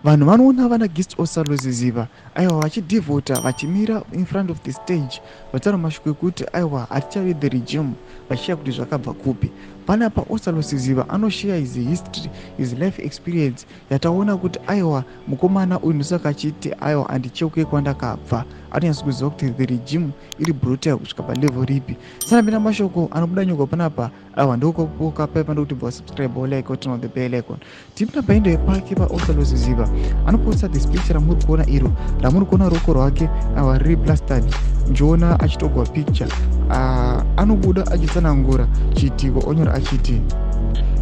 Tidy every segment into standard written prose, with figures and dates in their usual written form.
Vanhu vanoona vana Gift Ostallos Siziba, aiwa, vachidhivhota, vachimira in front of the stage, vataura mashoko ekuti aiwa, hatichavi the regime, vachishiya kuti zvakabva kupi. Panapa Ostallos Siziba anoshare his history, his life experience, yataona kuti aiwa, mukomana uyu ndosaka achiti aiwa, handicheuke kwandakabva. Anonyatso kuziva kuti the regime iri brutal kusvika palevel ripi. Sanapinda mashoko anobuda nyogwa panapa, aiwa, ndokuka paipa ndokuti bva subscribe, like, turn on the bell icon. Tipinda paendo pake paOstallos Siziba, anoposta this picture ramuri kuona iro, ramuri kuona ruoko rwake, aiwa, riri plastered. Njiona achitogwa picture, anobuda achitsanangura chiitiko, onyora achiti,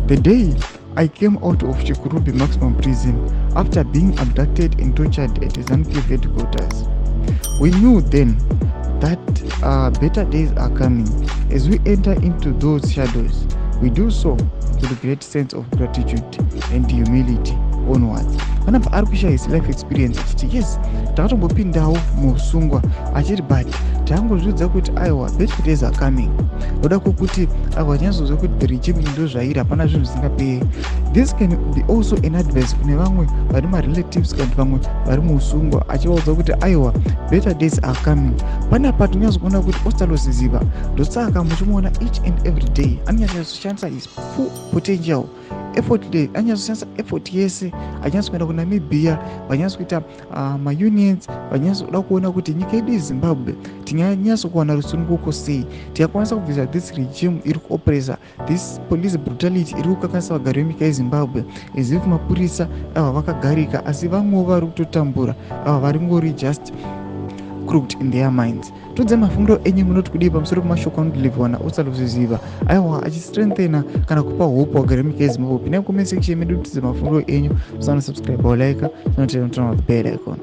"The day I came out of Chikurubi Maximum Prison after being abducted and tortured at ZANU-PF headquarters, we knew then that better days are coming. As we enter into those shadows, we do so with a great sense of gratitude and humility." Onwards, panapa ari kushare his life experience achiti yes, takatombopindawo musungwa, achiti but tangozvidza kuti aiwa, better days are coming. Noda kwokuti aiwa, tinyatsozwa kuti the regime ndo zvairi, hapana zvinhu zvisingaperi. This can be also an advice kune vamwe vari marelatives kana vamwe vari muusungwa, achivaudza kuti aiwa, better days are coming. Panapa tinonyatsokuona kuti Ostallos Siziba, ndosaka muchimuona each and every day anonyatsoshandisa his full potential effort day, anyatsoshandisa effort yese, achinatsokuenda kuNamibia, vanyatsokuita maunions, vanyatsokuda kuona kuti nyika yedu yeZimbabwe tinganyatsokuwana rusununguko sei, tingakwanisa kubvisa this regime iri kuopresa, this police brutality iri kukanganisa vagari venyika yeZimbabwe, as if mapurisa ava vakagarika, asi vamwewo vari kutotambura, ava vari ngori just crooked in their minds. Todzai mafungiro enyu, munoti kudii pamusoro pemashoko anodeliverwa naOstallos Siziba, aiwa, achistrengthena kana kupa hope vagari venyika yeZimbabwe? Pinai comment section medu, tidze mafungiro enyu. Musana subscribe, like, turn on the bell icon.